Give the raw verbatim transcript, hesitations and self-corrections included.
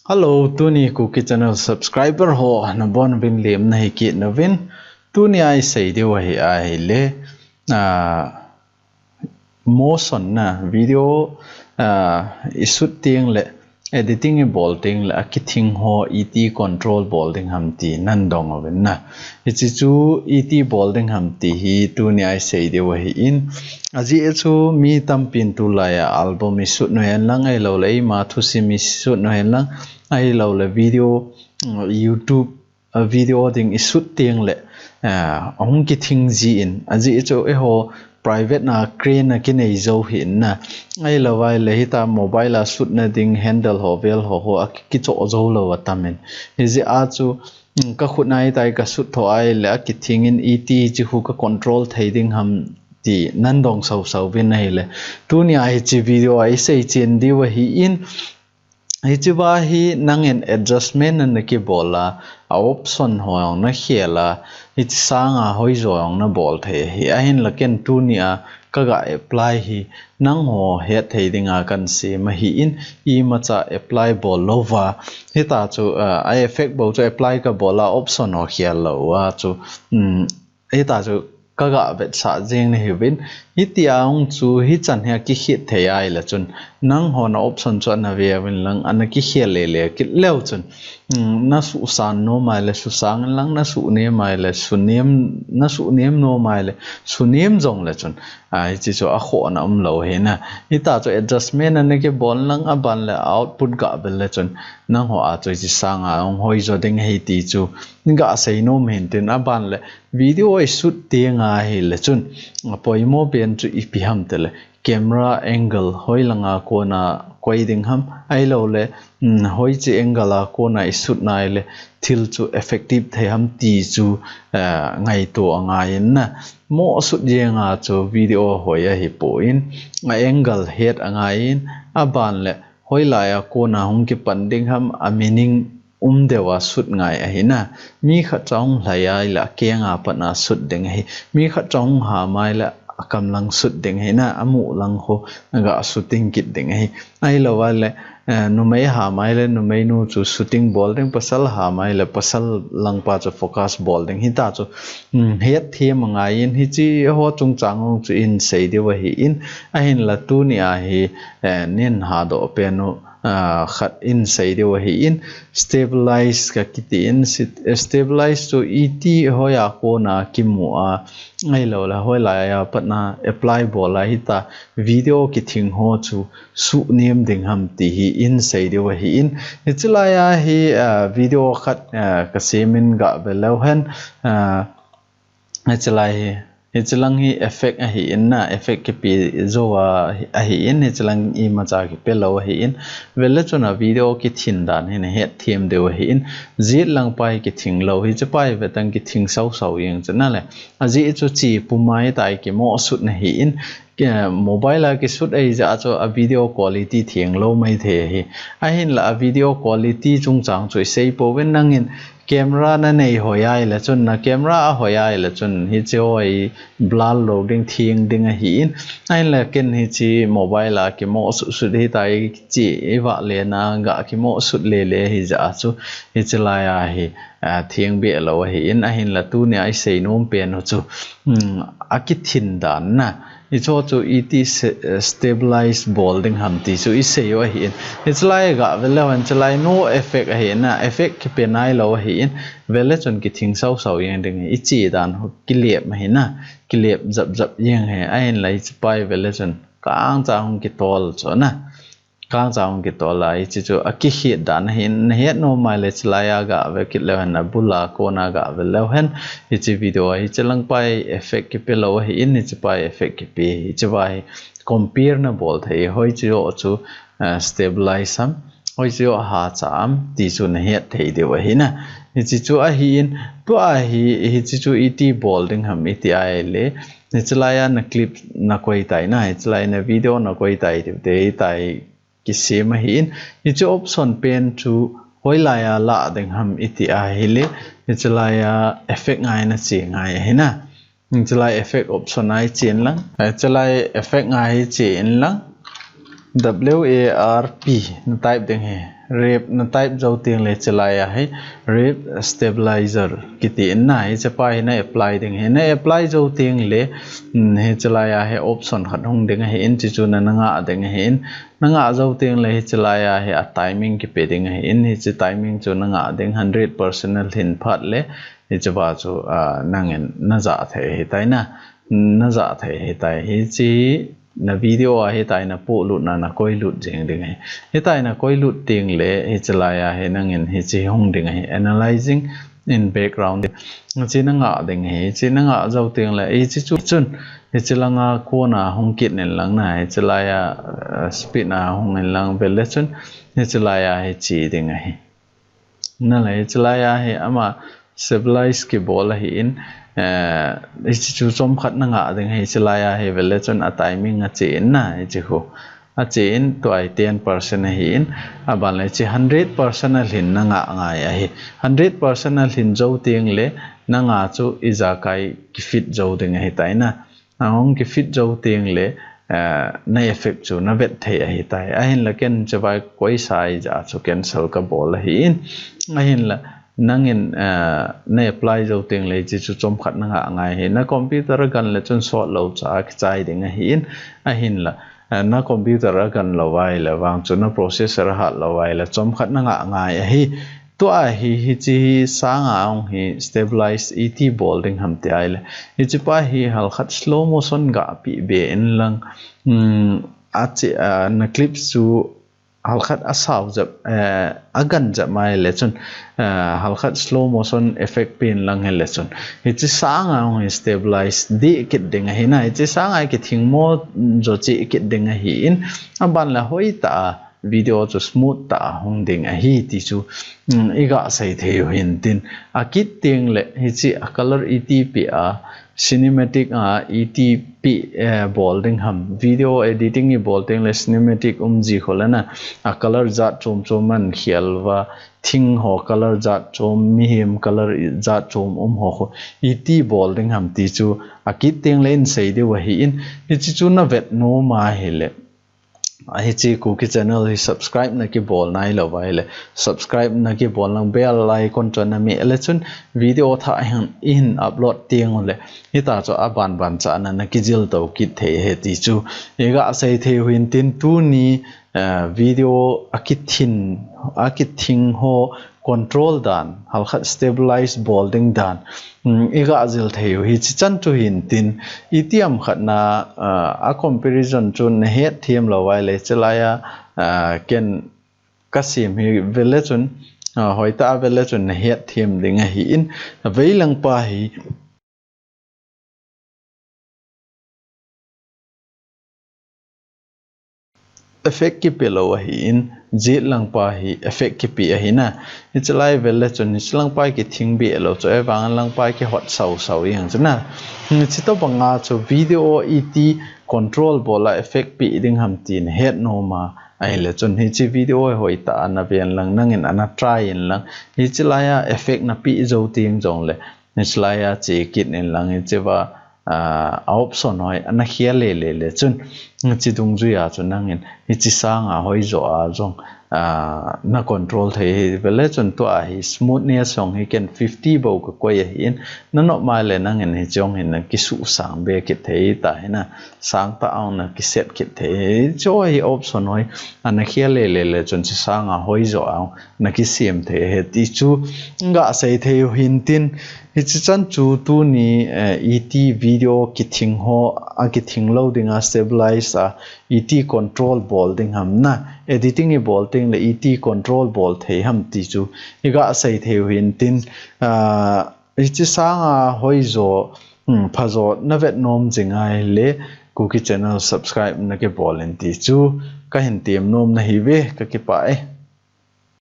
Hello, tuni Kuki channel subscriber ho nabonchauvin lemna hi kit nauvin. Tuni a isei diu ahi ahile, ah, motion na video, ah, ishoot teng le editing ibol teng le akithing ho iti control bol ding ham ti nadong uvin na. Hiche chu iti bol ding ham ti hi tuni a isei diu ahin. Ajeh chu mi tampin tulai a album ishoot u hen lang, ahilouleh eima thusim ishoot u hen lang, ahilouleh video, mm, YouTube, ah, video ding ishoot teng le, ah, ahung kithing jin. Ajeh chu eiho private na crane akinei jou ahin na. Ahilouleh hita mobile a shoot na ding handle ho vel ho ho akichoh jou lou atamin. Hijeh a chu, mm, kakhut na hitia kashoot tho ahile akithing in iti hiche khu ka control thei ding ham ti nadong sausau uvin ahile. Tuni a hiche video a isei chen diu ahin. Hiche va hi nangin adjustment na nakibol a, a option ho jong nakhel a, hiche sanga hoijo jong nabol thei ahi. Ahinla ken tuni a kaga apply hi nangho het thei dinga kahin sem ahin, imacha apply bol louva. Hita chu, ah, a effect bou chu apply kabol a, option ho khel louva chu, um, hita chu kaga vetsah jeng nahiuvin. Hitia hung chu hichan hi akikhet thei ahile chun, nangho na option chu ana ve uvin lang, ana kikhel lele kit leu chun, um, nasuhsan nom ahile susang in lang, nasuhnem ahile sunem, nasuhnem nom ahile sunem jong le chun, ah, hiche chu akhohna umlou ahi na. Hita chu adjustment na nakibol lang, aban le output ga vel le chun, nangho a chu hiche sanga hung hoijo ding ahi ti chu gasei nom hin tin, aban le video ishoot teng ahile chun, apoimo pen chu ipi ham tile, camera angle hoilanga kona koi ding ham, ahilouleh, um, hoiche angle a kona ishoot na ahile thil chu effective thei ham ti chu, eh, ngaito angaiyin na. Mo shoot jenga chu video hoi ahipon, a angle het angaiyin, aban le hoilai a kona hung kipan ding ham, a meaning um deuva shoot ngai ahi na. Mi khat chu ahung lhai ahile akenga pat a shoot ding ahi. Mi khat chu ahung ham ahile akam lang shoot ding ahi na, amu lang khu aga shooting kit ding ahi. Ahilouleh, eh, numei ham ahile numeinu chu shooting bol ding, pasal ham ahile pasal lang pa chu focus bol ding. Hita chu, um, hetthem angaiyin, hiche ho chungchang hung chu isei diu ahin, ahinla tuni a hi, eh, nin hadoh pen u, ah, khat isei diu ahin, stabilize kakiti in, sit-, stabilize chu iti hoiya kona kimu a, ahilouleh hoilai a pat a apply bol a hita video kithing ho chu suhnem ding ham ti hi isei diu ahin. Hiche lai a hi, ah, video khat, ah, kasem in ga ve leu hen, ah, hiche lai hi, hiche lang hi effect ahin na, effect kipe jou a ahin, hiche lang imacha kipe lou ahin. Ve le chun a video kithin dan hi nahet them diu ahin. Jet lang pa hi kithing lou, hiche pa hi vetan kithing sausau jeng chu na le. Ajeh chu hiche puma hitia kimo shoot na ahin, ke, mobile a kishoot ahijeh a chu a video quality theng lou maithei ahi. Ahinla a video quality chungchang chu isei pouvin, nangin camera nanei hoi ahile chun, na camera ahoi ahile chun, hiche hoi blur lou ding, theng ding ahin. Ahinla ken hiche mobile a kimo shoot shoot hitia hiche ivah le na ga kimo shoot lele ahijeh a chu, hiche lai a hi, ah, theng be lou ahin, ahinla tuni a isei nom pen u chu, um, akithin dan na. Hiche chu iti se-, eh, stabilize bol ding ham ti chu isei u ahin. Hiche lai ga ve leu hen, hiche lai no effect ahi na, effect kipe nailou ahin. Ve le chun kithing sausau jeng ding, iche dan ho kilep ahi na, kilep japjap jeng ahi. Ahinla hiche pa hi ve le chun kangcha hung kitol chu na. Kangcha hung kitol a, hiche chu akikhet dan ahin, nahet nom ahile hiche lai a ga ve kit leu hen, abul a kona ga ve leu hen, hiche video a hiche lang pa hi effect kipe lou ahin, hiche pa hi effect kipe, hiche pa hi compare nabol thei, hoiche ho chu, eh, stabilize ham, hoiche ho hacha ham ti chu nahet thei diu ahi na. Hiche chu ahin, tua hi, hiche chu iti bol ding ham iti ahile, hiche lai a na clip nakoi tai na, hiche lai a na video nakoi tai, ti te tai kisem ahin, hiche option pen chu hoilai a la ding ham iti ahile, hiche lai a effect ngai nache ngai ahi na. Hiche lai effect option a ichen lang, hiche lai effect ngai ichen lang. W A R P na type ding ahi. Rep na type jou teng le hiche lai a hi rep stabilizer kiti in na, hiche pa hi na apply ding ahi. Na apply jou teng le, um, hiche lai a hi option khat hung ding ahi in, hiche chu na, na ngah ding ahi in. Na ngah jou teng le hiche lai a hi a timing kipe ding ahi in, hiche timing chu na ngah ding hundred percent na lhin phat le, hiche pa chu, ah, nangin na jah thei ahi tai na, na jah thei ahi tai. Hiche na video a hitia na polut na, na koilut jing ding ahi. Hitia na koilut teng le, hiche lai a hi nangin hiche hung ding ahi. Analyzing in background. Hiche na ngah ding ahi. Hiche na ngah jou teng le, hiche chu chun, hiche langa kona hung kit in lang na, hiche lai a, uh, speed na hung in lang ve le chun, hiche lai a hiche ding ahi. Na le, hiche lai a hi ama stabilize kibol ahi in, eh, hiche chu chomkhat na ngah ding ahi, hiche lai a hi ve le chun a timing a che in na, hiche khu. A che in tua hi ten percent ahi in, a ban le hiche hundred percent a lhin na ngah ngai ahi. Hundred percent a lhin jou teng le, nanga chu ijakai kifit jou ding ahi tai na. Ahung kifit jou teng le, eh, na effect chu na vet thei ahi tai. Ahin la ken hiche vai koi sa ija chu cancel ka bol ahi in. Ahin la nangin, eh, na apply jou teng le hiche chu chomkhat na ngah ngai ahi. Na computer a gan le chun sot lou cha a kichai ding ahi in. Ahin la, eh, na computer a gan lou vai le vang chu na processor a hat lou vai le chomkhat na ngah ngai ahi. Tua hi, hiche hi sanga hung hi stabilize iti bol ding ham ti ai le. Hiche pa hi halkhat slow motion ga pi be in lang, um, a che, a, na clips chu halkhat a sao jep, eh, a gan jep mai le chun, eh, halkhat slow motion effect pi in lang hi le chun. Hiche sanga hung hi stabilize di kit ding ahi na. Hiche sanga kithing mo jo chi kit ding ahi in. A ban la hoi ta a video chu smooth ta a hung ding ahi ti chu, um, i ga sei thei u hin tin. A kit teng le hiche a color iti pi a cinematic a iti pi, eh, bol ding ham. Video editing i bol teng le cinematic um ji kho le na a color jat chom chom man khial va thing ho color jat chom mihem color jat chom um ho kho iti bol ding ham ti chu a kit teng le in sei diu ahi in hiche chu na vet nom a hi le. Hiche Kuki channel hi subscribe na kibol nai lou vai le, subscribe na kibol lang bell icon chu na meh le chun video thah hin, hin upload teng u le, hita chu a ban ban cha na, na kijil to kit thei ahi ti chu. I ga sei thei u hin tin tuni, eh, video a kithin, a kithing ho control dan, halkhat stabilize bol ding dan, um, i ga jil thei u hiche chan chu hin tin, iti ham khat na, uh, a comparison chu na het them lou vai le, hiche lai a, uh, ken ka sem hi ve le chun, uh, hoi ta ve le chun na het them ding ahi in, vei lang pa hi, effect kipe lou ahi in, jet lang pa hi effect kipe ahi na. Hiche lai ve le chun, hiche lang pa kithing be lou chu, ahivang lang pa kihot sau sau jeng chu na. Hiche to banga chu video iti control bol a effect pe ding ham ti na het nom a, ahi le chun hiche video hoi ta a na ven lang, nangin ana try in lang. Hiche lai a effect na pe jou teng jong le, hiche lai a che kit in lang, hiche va, ah, a option hoi, ana khel le le le chun, hiche dungjui a chu nangin, hiche sanga hoi jo a jong, ah, na control thei hi ve le chun tua hi smoothness jong hi ken fifty bou ka koi ahi in, na nop mai le nangin hiche jong hin na kisuh sang be kit thei ta hi na, sang ta a jong na kiset kit thei hi, hiche hi option hoi, ana khel le le le chun hiche sanga hoi jo a jong, na kisem thei ahi ti chu ga sei thei u hin tin, hiche chan chu tuni, eh, iti video kithing ho, a kithing lou ding a stabilize a, iti control bol ding ham na, editing i bol teng le iti control bol thei ham ti chu i ga sei thei u hin tin, ah, hiche sanga hoi jo, hmm, pha jo na vet nom jing a hi le Kuki channel subscribe na kibol in ti chu ka hin tem nom na hi ve, ka kipah e.